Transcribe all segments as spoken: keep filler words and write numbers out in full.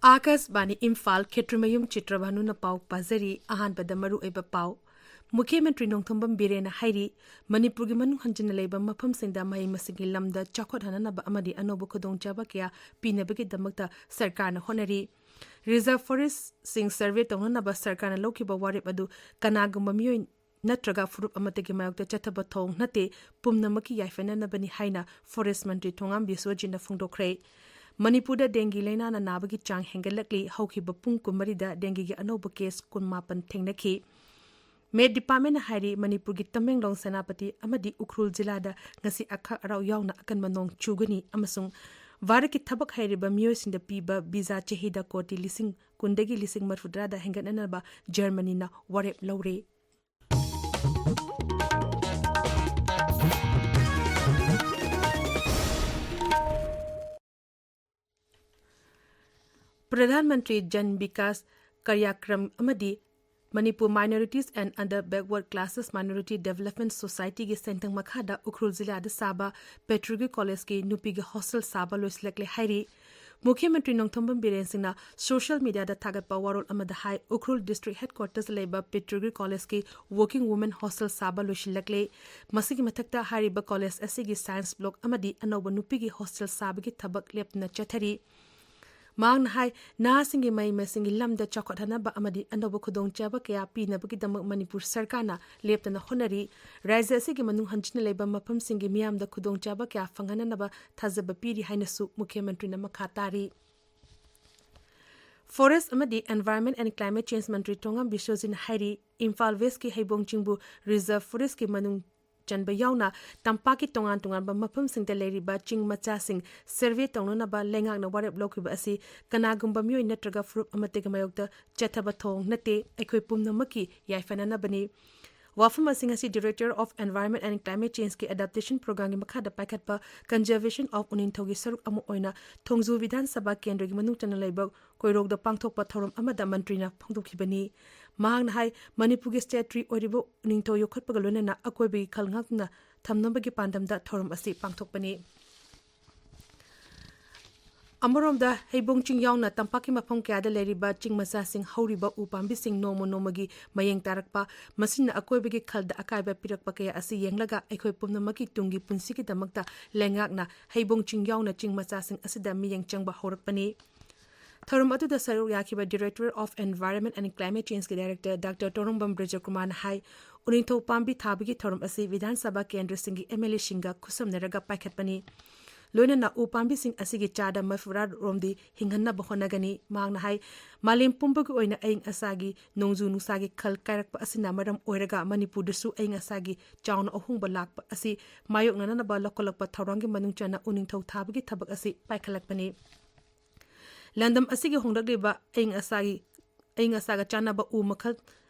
ꯑꯥꯀꯥꯁꯕꯥꯅꯤ ꯏꯝꯐꯥꯜ, ꯈꯦꯇ꯭ꯔꯤꯃꯌꯨꯝ ꯆꯤꯇ꯭ꯔꯚꯥꯅꯨꯅ ꯄꯥꯎ ꯄꯥꯖꯔꯤ꯫ ꯑꯍꯥꯟꯕꯗ ꯃꯔꯨꯑꯣꯏꯕ ꯄꯥꯎ꯫ ꯃꯨꯈ꯭ꯌ ꯃꯟꯇ꯭ꯔꯤ ꯅꯣꯡꯊꯣꯝꯕꯝ ꯕꯤꯔꯦꯟꯅ ꯍꯥꯏꯔꯤ, ꯃꯅꯤꯄꯨꯔꯒꯤ ꯃꯅꯨꯡ ꯍꯟꯖꯤꯟꯅ ꯂꯩꯕ ꯃꯐꯝꯁꯤꯡꯗ ꯃꯍꯩ ꯃꯁꯤꯡꯒꯤ ꯂꯝꯗ ꯆꯥꯎꯈꯠꯍꯟꯅꯅꯕ ꯑꯃꯗꯤ ꯑꯅꯧꯕ ꯈꯨꯗꯣꯡꯆꯥꯕ ꯀꯌꯥ ꯄꯤꯅꯕꯒꯤꯗꯃꯛꯇ ꯁꯔꯀꯥꯔꯅ ꯍꯣꯠꯅꯔꯤ꯫ Reserve Forestꯁꯤꯡ survey ꯇꯧꯅꯅꯕ ꯁꯔꯀꯥꯔꯅ ꯂꯧꯈꯤꯕ ꯋꯥꯔꯦꯞ ꯑꯗꯨ ꯀꯅꯥꯒꯨꯝꯕ ꯃꯤꯑꯣꯏ ꯅꯠꯇ꯭ꯔꯒ ꯐꯨꯔꯨꯞ ꯑꯃꯠꯇꯒꯤ ꯃꯥꯌꯣꯛꯇ ꯆꯠꯊꯕ ꯊꯧꯑꯣꯡ ꯅꯠꯇꯦ, ꯄꯨꯝꯅꯃꯛꯀꯤ ꯌꯥꯏꯐꯅꯅꯕꯅꯤ ꯍꯥꯏꯅ Forest ꯃꯟꯇ꯭ꯔꯤ ꯊꯣꯉꯥꯝ ꯕꯤꯁ꯭ꯋꯖꯤꯠꯅ ꯐꯣꯡꯗꯣꯛꯈ꯭ꯔꯦ꯫ ꯃꯅꯤꯄꯨꯔꯗ ꯗꯦꯡꯒꯤ ꯂꯥꯏꯅꯥꯅ ꯅꯥꯕꯒꯤ ꯆꯥꯡ ꯍꯦꯟꯒꯠꯂꯛꯂꯤ꯫ ꯍꯧꯈꯤꯕ ꯄꯨꯡ ꯀꯨꯟꯃꯔꯤꯗ ꯗꯦꯡꯒꯤꯒꯤ ꯑꯅꯧꯕ case ꯀꯨꯟꯃꯥꯄꯟ ꯊꯦꯡꯅꯈꯤ꯫ Met Departmentꯅ ꯍꯥꯏꯔꯤ, ꯃꯅꯤꯄꯨꯔꯒꯤ ꯇꯃꯦꯡꯂꯣꯡ, ꯁꯦꯅꯥꯄꯇꯤ ꯑꯃꯗꯤ ꯎꯈ꯭ꯔꯨꯜ ꯖꯤꯂꯥꯗ ꯉꯁꯤ ꯑꯈꯥꯛ ꯑꯔꯥꯎ ꯌꯥꯎꯅ ꯑꯀꯟꯕ ꯅꯣꯡ ꯆꯨꯒꯅꯤ ꯑꯃꯁꯨꯡ ꯚꯥꯔꯠꯀꯤ ꯊꯕꯛ ꯍꯩꯔꯤꯕ ꯃꯤꯑꯣꯏꯁꯤꯡꯗ ꯄꯤꯕ visa ꯆꯍꯤꯗ ꯀꯣꯇꯤ ꯂꯤꯁꯤꯡ ꯀꯨꯟꯗꯒꯤ ꯂꯤꯁꯤꯡ ꯃꯔꯤꯐꯨꯇꯔꯥꯗ ꯍꯦꯟꯒꯠꯅꯅꯕ ꯖꯔꯃꯅꯤꯅ ꯋꯥꯔꯦꯞ ꯂꯧꯔꯦ꯫ ꯄ꯭ꯔꯙꯥꯟ ꯃꯟꯇ꯭ꯔꯤ ꯖꯟ ꯕꯤꯀꯥꯁ ꯀꯥꯔꯌꯥꯀ꯭ꯔꯝ ꯑꯃꯗꯤ Manipur Minorities and Under Backward Classes Minority Development Societyꯒꯤ ꯁꯦꯟꯊꯪ ꯃꯈꯥꯗ ꯎꯈ꯭ꯔꯨꯜ ꯖꯤꯂꯥꯗ ꯁꯥꯕ ꯄꯦꯇ꯭ꯔꯤꯒꯤ ꯀꯣꯂꯦꯖꯀꯤ ꯅꯨꯄꯤꯒꯤ hostel ꯁꯥꯕ ꯂꯣꯏꯁꯤꯜꯂꯛꯂꯦ ꯍꯥꯏꯔꯤ꯫ ꯃꯨꯈ꯭ꯌ ꯃꯟꯇ꯭ꯔꯤ ꯅꯣꯡꯊꯣꯝꯕꯝ ꯕꯤꯔꯦꯟ ꯁꯤꯡꯅ social mediaꯗ ꯊꯥꯒꯠꯄ ꯋꯥꯔꯣꯜ ꯑꯃꯗ ꯍꯥꯏ, ꯎꯈ꯭ꯔꯨꯜ district headquartersꯇ ꯂꯩꯕ ꯄꯦꯇ꯭ꯔꯤꯒꯤ ꯀꯣꯂꯦꯖꯀꯤ working women hostel ꯁꯥꯕ ꯂꯣꯏꯁꯤꯜꯂꯛꯂꯦ꯫ ꯃꯁꯤꯒꯤ ꯃꯊꯛꯇ ꯍꯥꯏꯔꯤꯕ ꯀꯣꯂꯦꯖ ꯑꯁꯤꯒꯤ science block ꯑꯃꯗꯤ ꯑꯅꯧꯕ ꯅꯨꯄꯤꯒꯤ hostel ꯁꯥꯕꯒꯤ ꯊꯕꯛ ꯂꯦꯞꯇꯅ ꯆꯠꯊꯔꯤ꯫ ꯃꯍꯥꯛꯅ ꯍꯥꯏ, ꯅꯍꯥꯁꯤꯡꯒꯤ ꯃꯍꯩ ꯃꯁꯤꯡꯒꯤ ꯂꯝꯗ ꯆꯥꯎꯈꯠꯍꯟꯅꯕ ꯑꯃꯗꯤ ꯑꯅꯧꯕ ꯈꯨꯗꯣꯡꯆꯥꯕ ꯀꯌꯥ ꯄꯤꯅꯕꯒꯤꯗꯃꯛ ꯃꯅꯤꯄꯨꯔ ꯁꯔꯀꯥꯔꯅ ꯂꯦꯞꯇꯅ ꯍꯣꯠꯅꯔꯤ꯫ ꯔꯥꯖ꯭ꯌ ꯑꯁꯤꯒꯤ ꯃꯅꯨꯡ ꯍꯟꯖꯤꯟꯅ ꯂꯩꯕ ꯃꯐꯝꯁꯤꯡꯒꯤ ꯃꯤꯌꯥꯝꯗ ꯈꯨꯗꯣꯡꯆꯥꯕ ꯀꯌꯥ ꯐꯪꯍꯟꯅꯅꯕ ꯊꯥꯖꯕ ꯄꯤꯔꯤ ꯍꯥꯏꯅꯁꯨ ꯃꯨꯈ꯭ꯌ ꯃꯟꯇ꯭ꯔꯤꯅ ꯃꯈꯥ ꯇꯥꯔꯤ꯫ Forest ꯑꯃꯗꯤ Environment and Climate Change ꯃꯟꯇ꯭ꯔꯤ ꯊꯣꯉꯥꯝ ꯕꯤꯁ꯭ꯋꯖꯤꯠꯅ ꯍꯥꯏꯔꯤ, ꯏꯝꯐꯥꯜ Westꯀꯤ ꯍꯩꯕꯣꯡ ꯆꯤꯡꯕꯨ Reserve Forestꯀꯤ ꯃꯅꯨꯡ ꯆꯟꯕ ꯌꯥꯎꯅ ꯇꯝꯄꯥꯛꯀꯤ ꯇꯣꯉꯥꯟ ꯇꯣꯉꯥꯟꯕ ꯃꯐꯝꯁꯤꯡꯗ ꯂꯩꯔꯤꯕ ꯆꯤꯡ ꯃꯆꯥꯁꯤꯡ survey ꯇꯧꯅꯅꯕ ꯂꯩꯉꯥꯛꯅ ꯋꯥꯔꯦꯞ ꯂꯧꯈꯤꯕ ꯑꯁꯤ ꯀꯅꯥꯒꯨꯝꯕ ꯃꯤꯑꯣꯏ ꯅꯠꯇ꯭ꯔꯒ ꯐꯨꯔꯨꯞ ꯑꯃꯠꯇꯒꯤ ꯃꯥꯌꯣꯛꯇ ꯆꯠꯊꯕ ꯊꯧꯑꯣꯡ ꯅꯠꯇꯦ, ꯑꯩꯈꯣꯏ ꯄꯨꯝꯅꯃꯛꯀꯤ ꯌꯥꯏꯐꯅꯅꯕꯅꯤ꯫ ꯋꯥꯐꯝ ꯑꯁꯤ ꯉꯁꯤ Director of Environment and Climate Changeꯀꯤ Adaptation Programꯒꯤ ꯃꯈꯥꯗ ꯄꯥꯏꯈꯠꯄ Conservation of ꯎꯅꯤꯡꯊꯧꯒꯤ ꯁꯔꯨꯛ ꯑꯃ ꯑꯣꯏꯅ ꯊꯣꯡꯖꯨ ꯕꯤꯙꯥꯟ ꯁꯚꯥ ꯀꯦꯟꯗ꯭ꯔꯒꯤ ꯃꯅꯨꯡ ꯆꯟꯅ ꯂꯩꯕ ꯀꯣꯏꯔꯣꯛꯗ ꯄꯥꯡꯊꯣꯛꯄ ꯊꯧꯔꯝ ꯑꯃꯗ ꯃꯟꯇ꯭ꯔꯤꯅ ꯐꯣꯡꯗꯣꯛꯈꯤꯕꯅꯤ꯫ ꯃꯍꯥꯛꯅ ꯍꯥꯏ, ꯃꯅꯤꯄꯨꯔꯒꯤ state tree ꯑꯣꯏꯔꯤꯕ ꯎꯅꯤꯡꯊꯧ ꯌꯣꯛꯈꯠꯄꯒ ꯂꯣꯏꯅꯅ ꯑꯀꯣꯏꯕꯒꯤ ꯈꯜ ꯉꯥꯛꯇꯨꯅ ꯊꯝꯅꯕꯒꯤ ꯄꯥꯟꯗꯝꯗ ꯊꯧꯔꯝ ꯑꯁꯤ ꯄꯥꯡꯊꯣꯛꯄꯅꯤ꯫ ꯑꯃꯔꯣꯝꯗ, ꯍꯩꯕꯣꯡ ꯆꯤꯡ ꯌꯥꯎꯅ ꯇꯝꯄꯥꯛꯀꯤ ꯃꯐꯝ ꯀꯌꯥꯗ ꯂꯩꯔꯤꯕ ꯆꯤꯡ ꯃꯆꯥꯁꯤꯡ ꯍꯧꯔꯤꯕ ꯎ ꯄꯥꯝꯕꯤꯁꯤꯡ ꯅꯣꯡꯃ ꯅꯣꯡꯃꯒꯤ ꯃꯌꯦꯡ ꯇꯥꯔꯛꯄ, ꯃꯁꯤꯅ ꯑꯀꯣꯏꯕꯒꯤ ꯈꯜꯗ ꯑꯀꯥꯏꯕ ꯄꯤꯔꯛꯄ ꯀꯌꯥ ꯑꯁꯤ ꯌꯦꯡꯂꯒ ꯑꯩꯈꯣꯏ ꯄꯨꯝꯅꯃꯛꯀꯤ ꯇꯨꯡꯒꯤ ꯄꯨꯟꯁꯤꯒꯤꯗꯃꯛꯇ ꯂꯩꯉꯥꯛꯅ ꯍꯩꯕꯣꯡ ꯆꯤꯡ ꯌꯥꯎꯅ ꯆꯤꯡ ꯃꯆꯥꯁꯤꯡ ꯑꯁꯤꯗ ꯃꯤꯠꯌꯦꯡ ꯆꯪꯕ ꯍꯧꯔꯛꯄꯅꯤ꯫ ꯊꯧꯔꯝ ꯑꯗꯨꯗ ꯁꯔꯨꯛ ꯌꯥꯈꯤꯕ Director of Environment and Climate Changeꯀꯤ Director Doctor ꯇꯣꯔꯣꯡꯕꯝ ꯕ꯭ꯔꯖꯀꯨꯃꯥꯔꯅ ꯍꯥꯏ, ꯎꯅꯤꯡꯊꯧ ꯄꯥꯝꯕꯤ ꯊꯥꯕꯒꯤ ꯊꯧꯔꯝ ꯑꯁꯤ ꯕꯤꯙꯥꯟ ꯁꯚꯥ ꯀꯦꯟꯗ꯭ꯔꯁꯤꯡꯒꯤ MLAꯁꯤꯡꯒ ꯈꯨꯠꯁꯝꯅꯔꯒ ꯄꯥꯏꯈꯠꯄꯅꯤ꯫ ꯂꯣꯏꯅꯅ ꯎ ꯄꯥꯝꯕꯤꯁꯤꯡ ꯑꯁꯤꯒꯤ ꯆꯥꯗ ꯃꯔꯤꯐꯨꯇꯔꯥ ꯔꯣꯝꯗꯤ ꯍꯤꯡꯍꯟꯅꯕ ꯍꯣꯠꯅꯒꯅꯤ꯫ ꯃꯍꯥꯛꯅ ꯍꯥꯏ, ꯃꯥꯂꯦꯝ ꯄꯨꯝꯕꯒꯤ ꯑꯣꯏꯅ ꯑꯏꯪ ꯑꯁꯥꯒꯤ ꯅꯣꯡꯖꯨ ꯅꯨꯡꯁꯥꯒꯤ ꯈꯜ ꯀꯥꯏꯔꯛꯄ ꯑꯁꯤꯅ ꯃꯔꯝ ꯑꯣꯏꯔꯒ ꯃꯅꯤꯄꯨꯔꯗꯁꯨ ꯑꯏꯪ ꯑꯁꯥꯒꯤ ꯆꯥꯎꯅ ꯑꯍꯣꯡꯕ ꯂꯥꯛꯄ ꯑꯁꯤ ꯃꯥꯌꯣꯛꯅꯅꯕ ꯂꯧꯈꯠꯂꯛꯄ ꯊꯧꯔꯥꯡꯒꯤ ꯃꯅꯨꯡ ꯆꯟꯅ ꯎꯅꯤꯡꯊꯧ ꯊꯥꯕꯒꯤ ꯊꯕꯛ ꯑꯁꯤ ꯄꯥꯏꯈꯠꯂꯛꯄꯅꯤ꯫ ꯂꯝꯗꯝ ꯑꯁꯤꯒꯤ ꯍꯣꯡꯂꯛꯂꯤꯕ ꯑꯏꯪ ꯑꯁꯥꯒꯤ, ꯑꯏꯪ ꯑꯁꯥꯒ ꯆꯥꯟꯅꯕ ꯎ ꯃꯈꯜ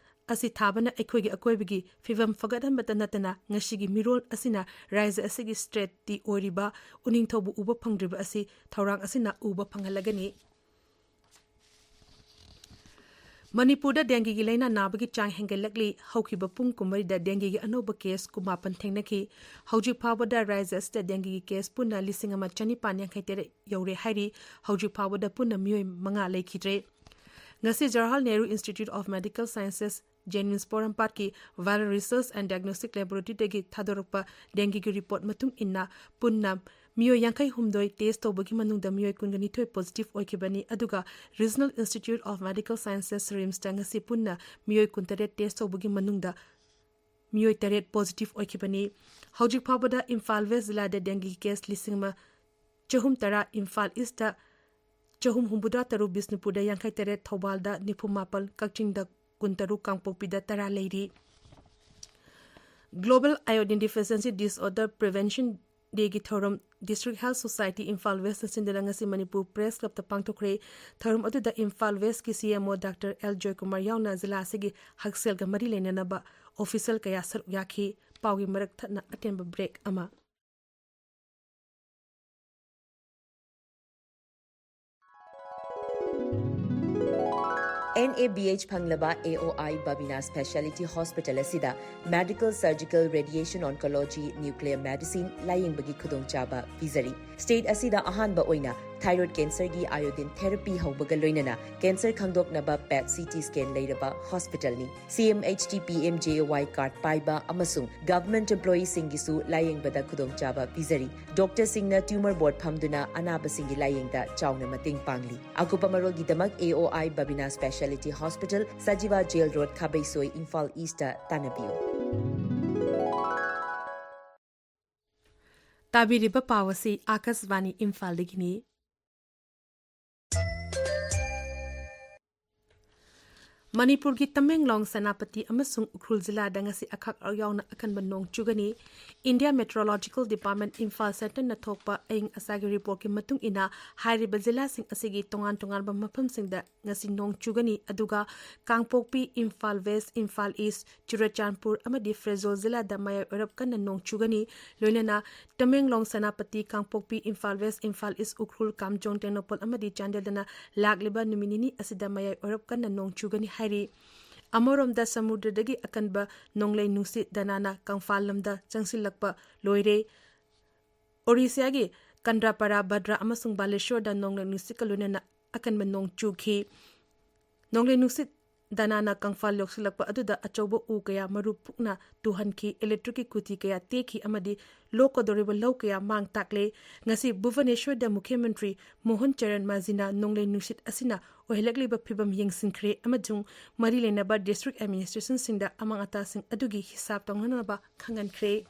ꯑꯁꯤ ꯊꯥꯕꯅ ꯑꯩꯈꯣꯏꯒꯤ ꯑꯀꯣꯏꯕꯒꯤ ꯐꯤꯕꯝ ꯐꯒꯠꯍꯟꯕꯇ ꯅꯠꯇꯅ ꯉꯁꯤꯒꯤ ꯃꯤꯔꯣꯜ ꯑꯁꯤꯅ ꯔꯥꯏꯖ꯭ꯌ ꯑꯁꯤꯒꯤ ꯁ꯭ꯇꯦꯠꯇꯤ ꯑꯣꯏꯔꯤꯕ ꯎꯅꯤꯡꯊꯧꯕꯨ ꯎꯕ ꯐꯪꯗ꯭ꯔꯤꯕ ꯑꯁꯤ ꯊꯧꯔꯥꯡ ꯑꯁꯤꯅ ꯎꯕ ꯐꯪꯍꯜꯂꯒꯅꯤ꯫ ꯃꯅꯤꯄꯨꯔꯗ ꯗꯦꯡꯒꯤꯒꯤ ꯂꯥꯏꯅꯥ ꯅꯥꯕꯒꯤ ꯆꯥꯡ ꯍꯦꯟꯒꯠꯂꯛꯂꯤ꯫ ꯍꯧꯈꯤꯕ ꯄꯨꯡ ꯀꯨꯟꯃꯔꯤꯗ ꯗꯦꯡꯒꯤꯒꯤ ꯑꯅꯧꯕ ꯀꯦꯁ ꯀꯨꯟꯃꯥꯄꯟ ꯊꯦꯡꯅꯈꯤ꯫ ꯍꯧꯖꯤꯛ ꯐꯥꯎꯕꯗ ꯔꯥꯏꯖ꯭ꯌ ꯑꯁꯤꯗ ꯗꯦꯡꯒꯤꯒꯤ ꯀꯦꯁ ꯄꯨꯟꯅ ꯂꯤꯁꯤꯡ ꯑꯃ ꯆꯅꯤꯄꯥꯟ ꯌꯥꯡꯈꯩ ꯇꯔꯦꯠ ꯌꯧꯔꯦ ꯍꯥꯏꯔꯤ꯫ ꯍꯧꯖꯤꯛ ꯐꯥꯎꯕꯗ ꯄꯨꯟꯅ ꯃꯤꯑꯣꯏ ꯃꯉꯥ ꯂꯩꯈꯤꯗ꯭ꯔꯦ꯫ ꯉꯁꯤ Jawaharlal Nehru Institute of Medical Sciences JNIMS ꯄꯣꯔꯣꯝꯄꯥꯠꯀꯤ Viral Research and Diagnostic Laboratoryꯗꯒꯤ ꯊꯥꯗꯣꯔꯛꯄ ꯗꯦꯡꯒꯤꯒꯤ ꯔꯤꯄꯣꯔꯠ ꯃꯇꯨꯡ ꯏꯟꯅ ꯄꯨꯟꯅ ꯃꯤꯑꯣꯏ ꯌꯥꯡꯈꯩ ꯍꯨꯝꯗꯣꯏ ꯇꯦꯁ ꯇꯧꯕꯒꯤ ꯃꯅꯨꯡꯗ ꯃꯤꯑꯣꯏ ꯀꯨꯟꯒ ꯅꯤꯊꯣꯏ positive ꯑꯣꯏꯈꯤꯕꯅꯤ꯫ ꯑꯗꯨꯒ Regional Institute of Medical Sciences RIMSꯇ ꯉꯁꯤ ꯄꯨꯟꯅ ꯃꯤꯑꯣꯏ ꯀꯨꯟꯇꯔꯦꯠ ꯇꯦꯁ ꯇꯧꯕꯒꯤ ꯃꯅꯨꯡꯗ ꯃꯤꯑꯣꯏ ꯇꯔꯦꯠ positive ꯑꯣꯏꯈꯤꯕꯅꯤ꯫ ꯍꯧꯖꯤꯛ ꯐꯥꯎꯕꯗ ꯏꯝꯐꯥꯜ ꯋꯦꯁ ꯖꯤꯂꯥꯗ ꯗꯦꯡꯒꯤ ꯀꯦꯁ ꯂꯤꯁꯤꯡ ꯑꯃ ꯆꯍꯨꯝ ꯇꯔꯥ, ꯏꯝꯐꯥꯜ ꯏꯁꯇ ꯆꯍꯨꯝ ꯍꯨꯝꯐꯨꯇꯔꯥ ꯇꯔꯨꯛ, ꯕꯤꯁꯅꯨꯄꯨꯔꯗ ꯌꯥꯡꯈꯩ ꯇꯔꯦꯠ, ꯊꯧꯕꯥꯜꯗ ꯅꯤꯐꯨ ꯃꯥꯄꯜ, ꯀꯛꯆꯤꯡꯗ ꯀꯨꯟꯇꯔꯨꯛ, ꯀꯥꯡꯄꯣꯛꯄꯤꯗ ꯇꯔꯥ ꯂꯩꯔꯤ꯫ Global Iodine Deficiency Disorder Prevention Dayꯒꯤ ꯊꯧꯔꯝ District Health Society ꯏꯝꯐꯥꯜ ꯋꯦꯁꯅ ꯁꯤꯟꯗꯨꯅ ꯉꯁꯤ ꯃꯅꯤꯄꯨꯔ Press Clubꯇ ꯄꯥꯡꯊꯣꯛꯈ꯭ꯔꯦ꯫ ꯊꯧꯔꯝ ꯑꯗꯨꯗ ꯏꯝꯐꯥꯜ ꯋꯦꯁꯀꯤ CMO Doctor L ꯖꯣꯏꯀꯨꯃꯥꯔ ꯌꯥꯎꯅ ꯖꯤꯂꯥ ꯑꯁꯤꯒꯤ ꯍꯛꯁꯦꯜꯒ ꯃꯔꯤ ꯂꯩꯅꯅꯕ official ꯀꯌꯥ ꯁꯔꯨꯛ ꯌꯥꯈꯤ꯫ ꯄꯥꯎꯒꯤ ꯃꯔꯛ ꯊꯠꯅ ꯑꯇꯦꯟꯕ break ꯑꯃ꯫ NABH ꯐꯪꯂꯕ AOI Babina Speciality Hospital ꯑꯁꯤꯗ Medical, Surgical, Radiation Oncology, Nuclear Medicine ꯂꯥꯌꯦꯡꯕꯒꯤ ꯈꯨꯗꯣꯡꯆꯥꯕ ꯄꯤꯖꯔꯤ꯫ State ꯑꯁꯤꯗ ꯑꯍꯥꯟꯕ ꯑꯣꯏꯅ Thyroid cancerꯒꯤ iodine therapy ꯍꯧꯕꯒ ꯂꯣꯏꯅꯅ cancer ꯈꯪꯗꯣꯛꯅꯕ PET CT scan ꯂꯩꯔꯕ hospitalꯅꯤ꯫ CMHT PMJAY card ꯄꯥꯏꯕ ꯑꯃꯁꯨꯡ government employeeꯁꯤꯡꯒꯤꯁꯨ ꯂꯥꯌꯦꯡꯕꯗ ꯈꯨꯗꯣꯡꯆꯥꯕ ꯄꯤꯖꯔꯤ꯫ Doctorꯁꯤꯡꯅ tumor board ꯐꯝꯗꯨꯅ ꯑꯅꯥꯕꯁꯤꯡꯒꯤ ꯂꯥꯌꯦꯡꯗ ꯆꯥꯎꯅ ꯃꯇꯦꯡ ꯄꯥꯡꯂꯤ꯫ ꯑꯀꯨꯞꯄ ꯃꯔꯣꯜꯒꯤꯗꯃꯛ AOI Babina Speciality Hospital, Sajiwa Jail Road, ꯈꯥꯕꯩꯁꯣꯏ, Imphal Eastꯇ ꯇꯥꯟꯅꯕꯤꯌꯨ꯫ ꯇꯥꯕꯤꯔꯤꯕ ꯄꯥꯎ ꯑꯁꯤ ꯑꯥꯀꯥꯁꯕꯥꯅꯤ ꯏꯝꯐꯥꯜꯗꯒꯤꯅꯤ꯫ ꯃꯅꯤꯄꯨꯔꯒꯤ ꯇꯃꯦꯡꯂꯣꯡ, ꯁꯦꯅꯥꯄꯇꯤ ꯑꯃꯁꯨꯡ ꯎꯈ꯭ꯔꯨꯜ ꯖꯤꯂꯥꯗ ꯉꯁꯤ ꯑꯈꯥꯛ ꯑꯔꯥꯎ ꯌꯥꯎꯅ ꯑꯀꯟꯕ ꯅꯣꯡ ꯆꯨꯒꯅꯤ꯫ India Meteorological Department ꯏꯝꯐꯥꯜ Centreꯅ ꯊꯣꯛꯄ ꯑꯏꯪ ꯑꯁꯥꯒꯤ ꯔꯤꯄꯣꯔꯠꯀꯤ ꯃꯇꯨꯡ ꯏꯟꯅ, ꯍꯥꯏꯔꯤꯕ ꯖꯤꯂꯥꯁꯤꯡ ꯑꯁꯤꯒꯤ ꯇꯣꯉꯥꯟ ꯇꯣꯉꯥꯟꯕ ꯃꯐꯝꯁꯤꯡꯗ ꯉꯁꯤ ꯅꯣꯡ ꯆꯨꯒꯅꯤ꯫ ꯑꯗꯨꯒ ꯀꯥꯡꯄꯣꯛꯄꯤ, ꯏꯝꯐꯥꯜ West, ꯏꯝꯐꯥꯜ East, ꯆꯨꯔꯆꯥꯟꯄꯨꯔ ꯑꯃꯗꯤ ꯐꯦꯔꯖꯣꯜ ꯖꯤꯂꯥꯗ ꯃꯌꯥꯏ ꯑꯣꯏꯔꯞ ꯀꯟꯅ ꯅꯣꯡ ꯆꯨꯒꯅꯤ꯫ ꯂꯣꯏꯅꯅ ꯇꯃꯦꯡꯂꯣꯡ, ꯁꯦꯅꯥꯄꯇꯤ, ꯀꯥꯡꯄꯣꯛꯄꯤ, ꯏꯝꯐꯥꯜ West, ꯏꯝꯐꯥꯜ East, ꯎꯈ꯭ꯔꯨꯜ, ꯀꯥꯝꯖꯣꯡ, ꯇꯦꯡꯅꯧꯄꯜ ꯑꯃꯗꯤ ꯆꯥꯟꯗꯦꯜꯗꯅ ꯂꯥꯛꯂꯤꯕ ꯅꯨꯃꯤꯠ ꯅꯤꯅꯤ ꯑꯁꯤꯗ ꯃꯌꯥꯏ ꯑꯣꯏꯔꯞ ꯀꯟꯅ ꯅꯣꯡ ꯆꯨꯒꯅꯤ ꯍꯥꯏꯔꯤ꯫ ꯑꯃꯔꯣꯝꯗ, ꯁꯃꯨꯗ꯭ꯔꯗꯒꯤ ꯑꯀꯟꯕ ꯅꯣꯡꯂꯩ ꯅꯨꯡꯁꯤꯠ ꯗꯅꯥꯅ ꯀꯪꯐꯥꯜ ꯂꯝꯗ ꯆꯪꯁꯤꯜꯂꯛꯄ ꯂꯣꯏꯔꯦ꯫ ꯑꯣꯔꯤꯁꯥꯒꯤ ꯀꯟꯗ꯭ꯔꯥꯄꯥꯔꯥ, ꯚꯗ꯭ꯔꯥ ꯑꯃꯁꯨꯡ ꯕꯥꯂꯦꯁꯣꯔꯗ ꯅꯣꯡꯂꯩ ꯅꯨꯡꯁꯤꯠꯀ ꯂꯣꯏꯅꯅ ꯑꯀꯟꯕ ꯅꯣꯡ ꯆꯨꯈꯤ꯫ ꯅꯣꯡꯂꯩ ꯅꯨꯡꯁꯤꯠ ꯗꯅꯥꯅ ꯀꯪꯐꯥꯜ ꯌꯧꯁꯤꯜꯂꯛꯄ ꯑꯗꯨꯗ ꯑꯆꯧꯕ ꯎ ꯀꯌꯥ ꯃꯔꯨ ꯄꯨꯛꯅ ꯇꯨꯍꯟꯈꯤ, ꯏꯂꯦꯛꯇ꯭ꯔꯤꯛꯀꯤ ꯈꯨꯇꯤ ꯀꯌꯥ ꯇꯦꯛꯈꯤ ꯑꯃꯗꯤ ꯂꯣꯛꯀꯗꯧꯔꯤꯕ ꯂꯧ ꯀꯌꯥ ꯃꯥꯡ ꯇꯥꯛꯂꯦ꯫ ꯉꯁꯤ ꯚꯨꯕꯅꯦꯁ꯭ꯋꯔꯗ ꯃꯨꯈ꯭ꯌ ꯃꯟꯇ꯭ꯔꯤ ꯃꯣꯍꯟ ꯆꯔꯟ ꯃꯥꯖꯤꯅ ꯅꯣꯡꯂꯩ ꯅꯨꯡꯁꯤꯠ ꯑꯁꯤꯅ ꯑꯣꯏꯍꯜꯂꯛꯂꯤꯕ ꯐꯤꯕꯝ ꯌꯦꯡꯁꯤꯟꯈ꯭ꯔꯦ ꯑꯃꯁꯨꯡ ꯃꯔꯤ ꯂꯩꯅꯕ district administrationꯁꯤꯡꯗ ꯑꯃꯥꯡ ꯑꯇꯥꯁꯤꯡ ꯑꯗꯨꯒꯤ ꯍꯤꯁꯥꯕ ꯇꯧꯅꯅꯕ ꯈꯪꯍꯟꯈ꯭ꯔꯦ꯫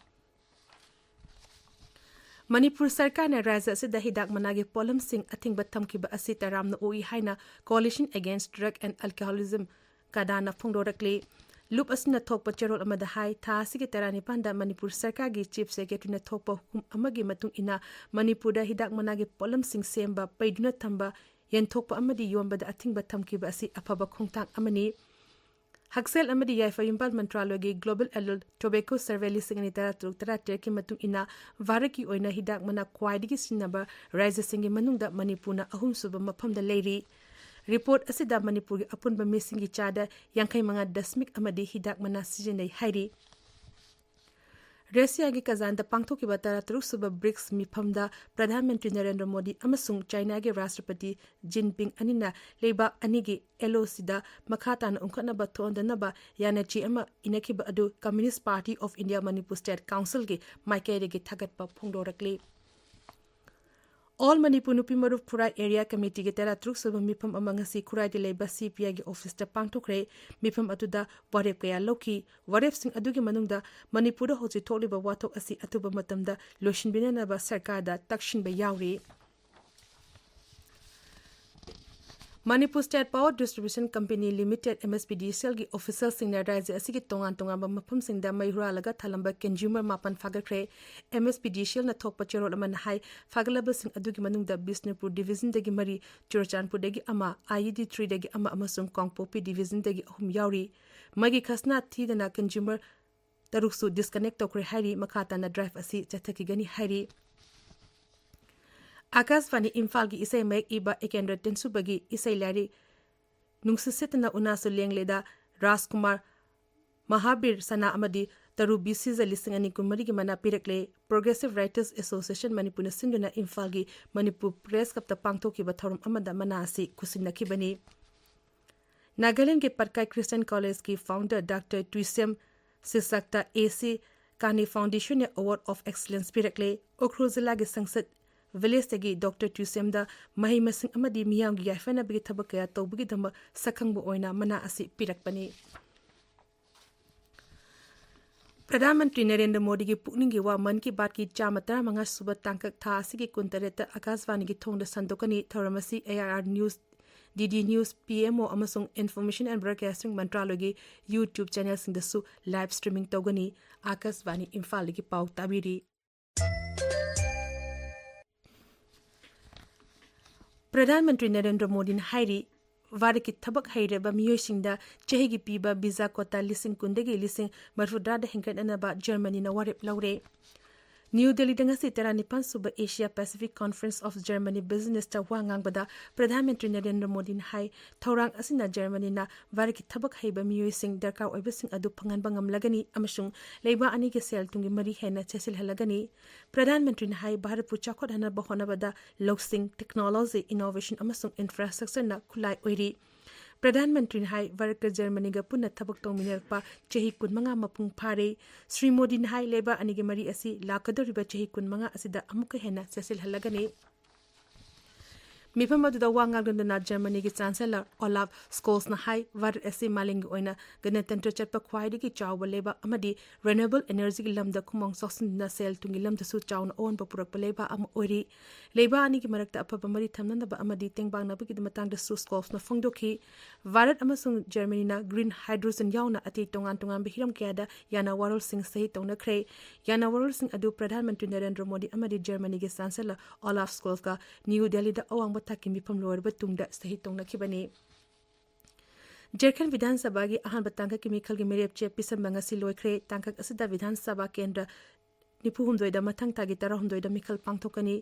ꯃꯅꯤꯄꯨꯔ ꯁꯔꯀꯥꯔꯅ ꯔꯥꯖ꯭ꯌ ꯑꯁꯤꯗ ꯍꯤꯗꯥꯛ ꯃꯅꯥꯒꯤ ꯄꯣꯠꯂꯝꯁꯤꯡ ꯑꯊꯤꯡꯕ ꯊꯝꯈꯤꯕ ꯑꯁꯤ ꯇꯔꯥꯝꯅ ꯑꯣꯛꯏ ꯍꯥꯏꯅ Coalition Against Drug and Alcoholism, ꯀꯗꯥꯅ ꯐꯣꯡꯗꯣꯔꯛꯂꯤ꯫ ꯂꯨꯞ ꯑꯁꯤꯅ ꯊꯣꯛꯄ ꯆꯦꯔꯣꯜ ꯑꯃꯗ ꯍꯥꯏ, ꯊꯥ ꯑꯁꯤꯒꯤ ꯇꯔꯥꯅꯤꯄꯥꯟꯗ ꯃꯅꯤꯄꯨꯔ ꯁꯔꯀꯥꯔꯒꯤ Chief Secretaryꯅ ꯊꯣꯛꯄ ꯍꯨꯀꯨꯝ ꯑꯃꯒꯤ ꯃꯇꯨꯡ ꯏꯟꯅ ꯃꯅꯤꯄꯨꯔꯗ ꯍꯤꯗꯥꯛ ꯃꯅꯥꯒꯤ ꯄꯣꯠꯂꯝꯁꯤꯡ ꯁꯦꯝꯕ, ꯄꯩꯗꯨꯅ ꯊꯝꯕ, ꯌꯦꯟꯊꯣꯛꯄ ꯑꯃꯗꯤ ꯌꯣꯟꯕꯗ ꯑꯊꯤꯡꯕ ꯊꯝꯈꯤꯕ ꯑꯁꯤ ꯑꯐꯕ ꯈꯣꯡꯊꯥꯡ ꯑꯃꯅꯤ꯫ ꯍꯛꯁꯦꯜ ꯑꯃꯗꯤ ꯌꯥꯏꯐ ꯌꯨꯝꯕꯥꯜ ꯃꯟꯇ꯭ꯔꯥꯂꯣꯏꯒꯤ Global Adult Tobacco Survey ꯂꯤꯁꯤꯡ ꯑꯅꯤ ꯇꯔꯥꯇꯔꯨꯛ ꯇꯔꯥꯇꯔꯦꯠꯀꯤ ꯃꯇꯨꯡ ꯏꯟꯅ ꯚꯥꯔꯠꯀꯤ ꯑꯣꯏꯅ ꯍꯤꯗꯥꯛ ꯃꯅꯥ ꯈ꯭ꯋꯥꯏꯗꯒꯤ ꯁꯤꯖꯤꯟꯅꯕ ꯔꯥꯖ꯭ꯌꯁꯤꯡꯒꯤ ꯃꯅꯨꯡꯗ ꯃꯅꯤꯄꯨꯔꯅ ꯑꯍꯨꯝꯁꯨꯕ ꯃꯐꯝꯗ ꯂꯩꯔꯤ꯫ ꯔꯤꯄꯣꯔꯠ ꯑꯁꯤꯗ ꯃꯅꯤꯄꯨꯔꯒꯤ ꯑꯄꯨꯟꯕ ꯃꯤꯁꯤꯡꯒꯤ ꯆꯥꯗ ꯌꯥꯡꯈꯩ ꯃꯉꯥ ꯗꯁꯃꯤꯛ ꯑꯃꯗꯤ ꯍꯤꯗꯥꯛ ꯃꯅꯥ ꯁꯤꯖꯤꯟꯅꯩ ꯍꯥꯏꯔꯤ꯫ ꯔꯁꯤꯌꯥꯒꯤ ꯀꯖꯥꯟꯗ ꯄꯥꯡꯊꯣꯛꯈꯤꯕ ꯇꯔꯥꯇꯔꯨꯛ ꯁꯨꯕ ꯕ꯭ꯔꯤꯛꯁ ꯃꯤꯐꯝꯗ ꯄ꯭ꯔꯙꯥꯟ ꯃꯟꯇ꯭ꯔꯤ ꯅꯔꯦꯟꯗ꯭ꯔ ꯃꯣꯗꯤ ꯑꯃꯁꯨꯡ ꯆꯥꯏꯅꯥꯒꯤ ꯔꯥꯁꯇ꯭ꯔꯄꯇꯤ ꯖꯤꯟꯄꯤꯡ ꯑꯅꯤꯅ ꯂꯩꯕꯥꯛ ꯑꯅꯤꯒꯤ ꯑꯦꯜ ꯑꯣ ꯁꯤꯗ ꯃꯈꯥ ꯇꯥꯅ ꯎꯪꯈꯠꯅꯕ ꯊꯣꯛꯍꯟꯗꯅꯕ ꯌꯥꯅꯆꯦ ꯑꯃ ꯏꯅꯈꯤꯕ ꯑꯗꯨ Communist Party of India Manipur State Councilꯒꯤ ꯃꯥꯏꯀꯩꯗꯒꯤ ꯊꯥꯒꯠꯄ ꯐꯣꯡꯗꯣꯔꯛꯂꯤ꯫ ꯑꯣꯜ ꯃꯅꯤꯄꯨꯔ ꯅꯨꯄꯤ ꯃꯔꯨꯞ ꯈꯨꯔꯥꯏ ꯑꯦꯔꯤꯌꯥ ꯀꯃꯤꯇꯤꯒꯤ ꯇꯔꯥꯇꯔꯨꯛ ꯁꯨꯕ ꯃꯤꯐꯝ ꯑꯃ ꯉꯁꯤ ꯈꯨꯔꯥꯏꯗ ꯂꯩꯕ ꯁꯤ ꯄꯤ ꯑꯥꯏꯒꯤ ꯑꯣꯐꯤꯁꯇ ꯄꯥꯡꯊꯣꯛꯈ꯭ꯔꯦ꯫ ꯃꯤꯐꯝ ꯑꯗꯨꯗ ꯋꯥꯔꯦꯞ ꯀꯌꯥ ꯂꯧꯈꯤ꯫ ꯋꯥꯔꯦꯞꯁꯤꯡ ꯑꯗꯨꯒꯤ ꯃꯅꯨꯡꯗ ꯃꯅꯤꯄꯨꯔꯗ ꯍꯧꯖꯤꯛ ꯊꯣꯛꯂꯤꯕ ꯋꯥꯊꯣꯛ ꯑꯁꯤ ꯑꯊꯨꯕ ꯃꯇꯝꯗ ꯂꯣꯏꯁꯤꯟꯕꯤꯅꯅꯕ ꯁꯔꯀꯥꯔꯗ ꯇꯛꯁꯤꯟꯕ ꯌꯥꯎꯔꯤ꯫ Manipur State Power Distribution Company Limited, M S P D C Lꯒꯤ officialꯁꯤꯡꯅ ꯔꯥꯖ꯭ꯌ ꯑꯁꯤꯒꯤ ꯇꯣꯉꯥꯟ ꯇꯣꯉꯥꯟꯕ ꯃꯐꯝꯁꯤꯡꯗ ꯃꯩ ꯍꯨꯔꯥꯜꯂꯒ ꯊꯜꯂꯝꯕ consumer ꯃꯥꯄꯟ ꯐꯥꯒꯠꯈ꯭ꯔꯦ꯫ M S P D C Lꯅ ꯊꯣꯛꯄ ꯆꯦꯔꯣꯜ ꯑꯃꯅ ꯍꯥꯏ, ꯐꯥꯒꯠꯂꯕꯁꯤꯡ ꯑꯗꯨꯒꯤ ꯃꯅꯨꯡꯗ ꯕꯤꯁꯅꯨꯄꯨꯔ divisionꯗꯒꯤ ꯃꯔꯤ, ꯆꯨꯔꯆꯥꯟꯄꯨꯔꯗꯒꯤ ꯑꯃ, I E D threeꯗꯒꯤ ꯑꯃ ꯑꯃꯁꯨꯡ ꯀꯥꯡꯄꯣꯛꯄꯤ divisionꯗꯒꯤ ꯑꯍꯨꯝ ꯌꯥꯎꯔꯤ꯫ ꯃꯩꯒꯤ ꯈꯁꯅꯥ ꯊꯤꯗꯅ consumer ꯇꯔꯨꯛꯁꯨ disconnect ꯇꯧꯈ꯭ꯔꯦ ꯍꯥꯏꯔꯤ꯫ ꯃꯈꯥ ꯇꯥꯅ drive ꯑꯁꯤ ꯆꯠꯊꯈꯤꯒꯅꯤ ꯍꯥꯏꯔꯤ꯫ ꯑꯥꯀꯥꯁꯕꯥꯅꯤ ꯏꯝꯐꯥꯜꯒꯤ ꯏꯁꯩ ꯃꯌꯦꯛ ꯏꯕ ꯑꯦꯀꯦꯟꯗ꯭ꯔ ꯇꯤꯟꯁꯨꯕꯒꯤ ꯏꯁꯩ ꯂꯥꯏꯔꯤꯛ ꯅꯨꯡꯁꯤꯠ ꯁꯤꯠꯇꯅ ꯎꯅꯥꯁꯨ ꯂꯦꯡꯂꯦꯗ ꯔꯥꯖꯀꯨꯃꯥꯔ ꯃꯍꯥꯕꯤꯔ ꯁꯅꯥ ꯑꯃꯗꯤ ꯇꯔꯨ ꯕꯤꯁꯤꯖ ꯂꯤꯁꯤꯡ ꯑꯅꯤ ꯀꯨꯟꯃꯔꯤꯒꯤ ꯃꯅꯥ ꯄꯤꯔꯛꯂꯦ꯫ Progressive Writers Association ꯃꯅꯤꯄꯨꯔꯅ ꯁꯤꯟꯗꯨꯅ ꯏꯝꯐꯥꯜꯒꯤ ꯃꯅꯤꯄꯨꯔ Press Clubꯇ ꯄꯥꯡꯊꯣꯛꯈꯤꯕ ꯊꯧꯔꯝ ꯑꯃꯗ ꯃꯅꯥ ꯑꯁꯤ ꯈꯨꯠꯁꯤꯟꯅꯈꯤꯕꯅꯤ꯫ ꯅꯥꯒꯥꯂꯦꯟꯗꯒꯤ ꯄꯠꯀꯥꯏ Christian Collegeꯀꯤ founder Doctor ꯇꯨꯏꯁꯦꯝ ꯁꯤꯁꯛꯇ A C ꯀꯥꯅꯤ Foundationꯅ Award of Excellence ꯄꯤꯔꯛꯂꯦ꯫ ꯎꯈ꯭ꯔꯨꯜ ꯖꯤꯂꯥꯒꯤ ꯁꯪꯁꯠ villageꯇꯒꯤ Doctor ꯇꯨꯏꯁꯦꯝꯗ ꯃꯍꯩ ꯃꯁꯤꯡ ꯑꯃꯗꯤ ꯃꯤꯌꯥꯝꯒꯤ ꯌꯥꯏꯐꯅꯕꯒꯤ ꯊꯕꯛ ꯀꯌꯥ ꯇꯧꯕꯒꯤꯗꯃꯛ ꯁꯛꯈꯪꯕ ꯑꯣꯏꯅ ꯃꯅꯥ ꯑꯁꯤ ꯄꯤꯔꯛꯄꯅꯤ꯫ ꯄ꯭ꯔꯙꯥꯟ ꯃꯟꯇ꯭ꯔꯤ ꯅꯔꯦꯟꯗ꯭ꯔ ꯃꯣꯗꯤꯒꯤ ꯄꯨꯛꯅꯤꯡꯒꯤ ꯋꯥ ꯃꯟ ꯀꯤ ꯕꯥꯠꯀꯤ ꯆꯥꯝꯃ ꯇꯔꯥꯃꯉꯥ ꯁꯨꯕ ꯇꯥꯡꯀꯛ ꯊꯥ ꯑꯁꯤꯒꯤ ꯀꯨꯟꯇꯔꯦꯠꯇ ꯑꯥꯀꯥꯁꯕꯥꯅꯤꯒꯤ ꯊꯣꯡꯗ ꯁꯟꯗꯣꯛꯀꯅꯤ꯫ ꯊꯧꯔꯝ ꯑꯁꯤ A I R News, D D News, P M O ꯑꯃꯁꯨꯡ Information and Broadcasting ꯃꯟꯇ꯭ꯔꯥꯂꯣꯏꯒꯤ YouTube channelꯁꯤꯡꯗꯁꯨ live streaming ꯇꯧꯒꯅꯤ꯫ ꯑꯥꯀꯥꯁꯕꯥꯅꯤ ꯏꯝꯐꯥꯜꯗꯒꯤ ꯄꯥꯎ ꯇꯥꯕꯤꯔꯤ꯫ ꯄ꯭ꯔꯙꯥꯟ ꯃꯟꯇ꯭ꯔꯤ ꯅꯔꯦꯟꯗ꯭ꯔ ꯃꯣꯗꯤꯅ ꯍꯥꯏꯔꯤ, ꯚꯥꯔꯠꯀꯤ ꯊꯕꯛ ꯍꯩꯔꯕ ꯃꯤꯑꯣꯏꯁꯤꯡꯗ ꯆꯍꯤꯒꯤ ꯄꯤꯕ visa quota ꯂꯤꯁꯤꯡ ꯀꯨꯟꯗꯒꯤ ꯂꯤꯁꯤꯡ ꯃꯔꯤꯐꯨꯇꯔꯥꯗ ꯍꯦꯟꯒꯠꯅꯅꯕ ꯖꯔꯃꯅꯤꯅ ꯋꯥꯔꯦꯞ ꯂꯧꯔꯦ꯫ ꯅ꯭ꯌꯨ ꯗꯦꯜꯂꯤꯗ ꯉꯁꯤ ꯇꯔꯥꯅꯤꯄꯥꯟ ꯁꯨꯕ Asia Pacific Conference of Germany Business ꯇ ꯋꯥ ꯉꯥꯡꯕꯗ ꯄ꯭ꯔꯙꯥꯟ ꯃꯟꯇ꯭ꯔꯤ ꯅꯔꯦꯟꯗ꯭ꯔ ꯃꯣꯗꯤꯅ ꯍꯥꯏ, ꯊꯧꯔꯥꯡ ꯑꯁꯤꯅ ꯖꯔꯃꯅꯤꯅ ꯚꯥꯔꯠꯀꯤ ꯊꯕꯛ ꯍꯩꯕ ꯃꯤꯑꯣꯏꯁꯤꯡ ꯗꯔꯀꯥꯔ ꯑꯣꯏꯕꯁꯤꯡ ꯑꯗꯨ ꯐꯪꯍꯟꯕ ꯉꯝꯂꯒꯅꯤ ꯑꯃꯁꯨꯡ ꯂꯩꯕꯥꯛ ꯑꯅꯤꯒꯤ ꯁꯦꯜ ꯊꯨꯝꯒꯤ ꯃꯔꯤ ꯍꯦꯟꯅ ꯆꯦꯠꯁꯤꯜꯍꯜꯂꯒꯅꯤ꯫ ꯄ꯭ꯔꯙꯥꯟ ꯃꯟꯇ꯭ꯔꯤꯅ ꯍꯥꯏ, ꯚꯥꯔꯠꯄꯨ ꯆꯥꯎꯈꯠꯍꯟꯅꯕ ꯍꯣꯠꯅꯕꯗ ꯂꯧꯁꯤꯡ, technology, innovation ꯑꯃꯁꯨꯡ infrastructure ꯅ ꯈꯨꯠꯂꯥꯏ ꯑꯣꯏꯔꯤ꯫ ꯄ꯭ꯔꯙꯥꯟ ꯃꯟꯇ꯭ꯔꯤꯅ ꯍꯥꯏ, ꯚꯥꯔꯠꯀ ꯖꯔꯃꯅꯤꯒ ꯄꯨꯟꯅ ꯊꯕꯛ ꯇꯧꯃꯤꯟꯅꯔꯛꯄ ꯆꯍꯤ ꯀꯨꯟꯃꯉꯥ ꯃꯄꯨꯡ ꯐꯥꯔꯦ꯫ ꯁ꯭ꯔꯤ ꯃꯣꯗꯤꯅ ꯍꯥꯏ, ꯂꯩꯕꯥꯛ ꯑꯅꯤꯒꯤ ꯃꯔꯤ ꯑꯁꯤ ꯂꯥꯛꯀꯗꯧꯔꯤꯕ ꯆꯍꯤ ꯀꯨꯟꯃꯉꯥ ꯑꯁꯤꯗ ꯑꯃꯨꯛꯀ ꯍꯦꯟꯅ ꯆꯦꯠꯁꯤꯜꯍꯜꯂꯒꯅꯤ꯫ ꯃꯤꯐꯝ ꯑꯗꯨꯗ ꯋꯥ ꯉꯥꯡꯗꯨꯅ ꯖꯔꯃꯅꯤꯒꯤ ꯆꯥꯟꯁꯦꯂꯔ ꯑꯣꯂꯥꯐ ꯁ꯭ꯀꯣꯜꯁꯅ ꯍꯥꯏ, ꯚꯥꯔꯠ ꯑꯁꯤ ꯃꯥꯂꯦꯝꯒꯤ ꯑꯣꯏꯅ ꯒꯅꯇꯟꯇ꯭ꯔ ꯆꯠꯄ ꯈ꯭ꯋꯥꯏꯗꯒꯤ ꯆꯥꯎꯕ ꯂꯩꯕꯥꯛ ꯑꯃꯗꯤ renewable energy ꯒꯤ ꯂꯝꯗ ꯈꯨꯃꯥꯡ ꯆꯥꯎꯁꯤꯟꯗꯨꯅ ꯁꯦꯜ ꯊꯨꯝꯒꯤ ꯂꯝꯗꯁꯨ ꯆꯥꯎꯅ ꯑꯑꯣꯟꯕ ꯄꯨꯔꯛꯄ ꯂꯩꯕꯥꯛ ꯑꯃ ꯑꯣꯏꯔꯤ꯫ ꯂꯩꯕꯥꯛ ꯑꯅꯤꯒꯤ ꯃꯔꯛꯇ ꯑꯐꯕ ꯃꯔꯤ ꯊꯝꯅꯅꯕ ꯑꯃꯗꯤ ꯇꯦꯡꯕꯥꯡꯅꯕꯒꯤ ꯃꯇꯥꯡꯗꯁꯨ ꯁ꯭ꯀꯣꯜꯁꯅ ꯐꯣꯡꯗꯣꯛꯈꯤ꯫ ꯚꯥꯔꯠ ꯑꯃꯁꯨꯡ ꯖꯔꯃꯅꯤꯅ green hydrogen ꯌꯥꯎꯅ ꯑꯇꯩ ꯇꯣꯉꯥꯟ ꯇꯣꯉꯥꯟꯕ ꯍꯤꯔꯝ ꯀꯌꯥꯗ ꯌꯥꯅꯋꯥꯔꯣꯜꯁꯤꯡ ꯁꯍꯤ ꯇꯧꯅꯈ꯭ꯔꯦ꯫ ꯌꯥꯅꯋꯥꯔꯣꯜꯁꯤꯡ ꯑꯗꯨ ꯄ꯭ꯔꯙꯥꯟ ꯃꯟꯇ꯭ꯔꯤ ꯅꯔꯦꯟꯗ꯭ꯔ ꯃꯣꯗꯤ ꯑꯃꯗꯤ ꯖꯔꯃꯅꯤꯒꯤ ꯆꯥꯟꯁꯦꯂꯔ ꯑꯣꯂꯥꯐ ꯁ꯭ꯀꯣꯜꯁꯀ ꯅ꯭ꯌꯨ ꯗꯦꯜꯂꯤꯗ ꯑꯋꯥꯡꯕ ꯊꯥꯛꯀꯤ ꯃꯤꯐꯝ ꯂꯣꯏꯔꯕ ꯇꯨꯡꯗ ꯁꯍꯤ ꯇꯧꯅꯈꯤꯕꯅꯤ꯫ ꯖꯔꯈꯟ ꯕꯤꯙꯥꯟ ꯁꯚꯥꯒꯤ ꯑꯍꯥꯟꯕ ꯇꯥꯡꯀꯛꯀꯤ ꯃꯤꯈꯜꯒꯤ ꯃꯤꯔꯦꯞ ꯆꯦ ꯄꯤꯁꯟꯕ ꯉꯁꯤ ꯂꯣꯏꯈ꯭ꯔꯦ꯫ ꯇꯥꯡꯀꯛ ꯑꯁꯤꯗ ꯕꯤꯙꯥꯟ ꯁꯚꯥ ꯀꯦꯟꯗ꯭ꯔ ꯅꯤꯐꯨ ꯍꯨꯝꯗꯣꯏꯗ ꯃꯊꯪ ꯊꯥꯒꯤ ꯇꯔꯥꯍꯨꯝꯗꯣꯏꯗ ꯃꯤꯈꯜ ꯄꯥꯡꯊꯣꯛꯀꯅꯤ꯫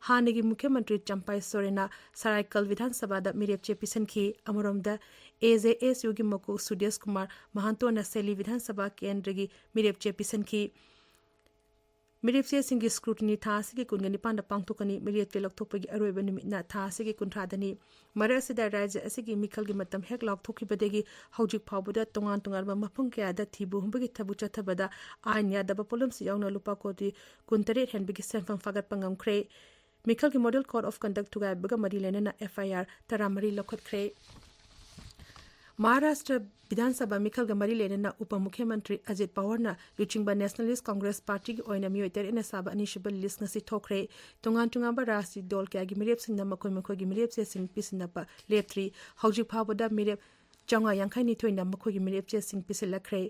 ꯍꯥꯟꯅꯒꯤ ꯃꯨꯈ꯭ꯌ ꯃꯟꯇ꯭ꯔꯤ ꯆꯝꯄꯥꯏ ꯁꯣꯔꯦꯟꯅ ꯁꯔꯥꯏꯀꯜ ꯕꯤꯙꯥꯟ ꯁꯚꯥꯗ ꯃꯤꯔꯦꯞ ꯆꯦ ꯄꯤꯁꯟꯈꯤ꯫ ꯑꯃꯔꯣꯝꯗ, ꯑꯦ ꯖꯦ ꯑꯦꯁ ꯌꯨꯒꯤ ꯃꯀꯣꯛ ꯁꯨꯗꯦꯁ ꯀꯨꯃꯥꯔ ꯃꯍꯥꯟꯇꯣꯅ ꯁꯦꯂꯤ ꯕꯤꯙꯥꯟ ꯁꯚꯥ ꯀꯦꯟꯗ꯭ꯔꯒꯤ ꯃꯤꯔꯦꯞ ꯆꯦ ꯄꯤꯁꯟꯈꯤ꯫ ꯃꯤꯔꯦꯞ ꯆꯦꯁꯤꯡꯒꯤ scrutiny ꯊꯥ ꯑꯁꯤꯒꯤ ꯀꯨꯟꯒ ꯅꯤꯄꯥꯟꯗ ꯄꯥꯡꯊꯣꯛꯀꯅꯤ꯫ ꯃꯤꯔꯦꯞ ꯆꯦ ꯂꯧꯊꯣꯛꯄꯒꯤ ꯑꯔꯣꯏꯕ ꯅꯨꯃꯤꯠꯅ ꯊꯥ ꯑꯁꯤꯒꯤ ꯀꯨꯟꯊ꯭ꯔꯥꯗꯅꯤ꯫ ꯃꯔꯛ ꯑꯁꯤꯗ ꯔꯥꯖ꯭ꯌ ꯑꯁꯤꯒꯤ ꯃꯤꯈꯜꯒꯤ ꯃꯇꯝ ꯍꯦꯛ ꯂꯥꯎꯊꯣꯛꯈꯤꯕꯗꯒꯤ ꯍꯧꯖꯤꯛ ꯐꯥꯎꯕꯗ ꯇꯣꯉꯥꯟ ꯇꯣꯉꯥꯟꯕ ꯃꯐꯝ ꯀꯌꯥꯗ ꯊꯤꯕ ꯍꯨꯝꯕꯒꯤ ꯊꯕꯛ ꯆꯠꯊꯕꯗ ꯑꯥꯏꯟ ꯌꯥꯗꯕ ꯄꯣꯠꯂꯝꯁꯤꯡ ꯌꯥꯎꯅ ꯂꯨꯄꯥ ꯀꯣꯇꯤ ꯀꯨꯟꯇꯔꯦꯠ ꯍꯦꯟꯕꯒꯤ ꯁꯦꯟꯐꯝ ꯐꯥꯒꯠꯄ ꯉꯝꯈ꯭ꯔꯦ꯫ ꯃꯤꯈꯜꯒꯤ Model Code of Conduct ꯊꯨꯒꯥꯏꯕꯒ ꯃꯔꯤ ꯂꯩꯅꯅ ꯑꯦꯐ ꯑꯥꯏ ꯑꯥꯔ ꯇꯔꯥꯃꯔꯤ ꯂꯧꯈꯠꯈ꯭ꯔꯦ꯫ ꯃꯍꯥꯔꯥꯁꯇ꯭ꯔ ꯕꯤꯙꯥꯟ ꯁꯚꯥ ꯃꯤꯈꯜꯒ ꯃꯔꯤ ꯂꯩꯅꯅ ꯎꯄ ꯃꯨꯈ꯭ꯌ ꯃꯟꯇ꯭ꯔꯤ ꯑꯖꯤꯠ ꯄꯋꯥꯔꯅ ꯂꯨꯆꯤꯡꯕ Nationalist Congress Party ꯒꯤ ꯑꯣꯏꯅ ꯃꯤꯑꯣꯏ ꯇꯔꯦꯠꯅ ꯁꯥꯕ ꯑꯅꯤꯁꯨꯕ list ꯉꯁꯤ ꯊꯣꯛꯈ꯭ꯔꯦ꯫ ꯇꯣꯉꯥꯟ ꯇꯣꯉꯥꯟꯕ ꯔꯥꯖꯅꯤꯇꯤ ꯗꯣꯜ ꯀꯌꯥꯒꯤ ꯃꯤꯔꯦꯞꯁꯤꯡꯅ ꯃꯈꯣꯏ ꯃꯈꯣꯏꯒꯤ ꯃꯤꯔꯦꯞ ꯆꯦꯁꯤꯡ ꯄꯤꯁꯤꯟꯅꯕ ꯂꯦꯞꯇ꯭ꯔꯤ꯫ ꯍꯧꯖꯤꯛ ꯐꯥꯎꯕꯗ ꯃꯤꯔꯦꯞ ꯆꯥꯝꯃꯉꯥ ꯌꯥꯡꯈꯩ ꯅꯤꯊꯣꯏꯅ ꯃꯈꯣꯏꯒꯤ ꯃꯤꯔꯦꯞ ꯆꯦꯁꯤꯡ ꯄꯤꯁꯤꯜꯂꯛꯈ꯭ꯔꯦ꯫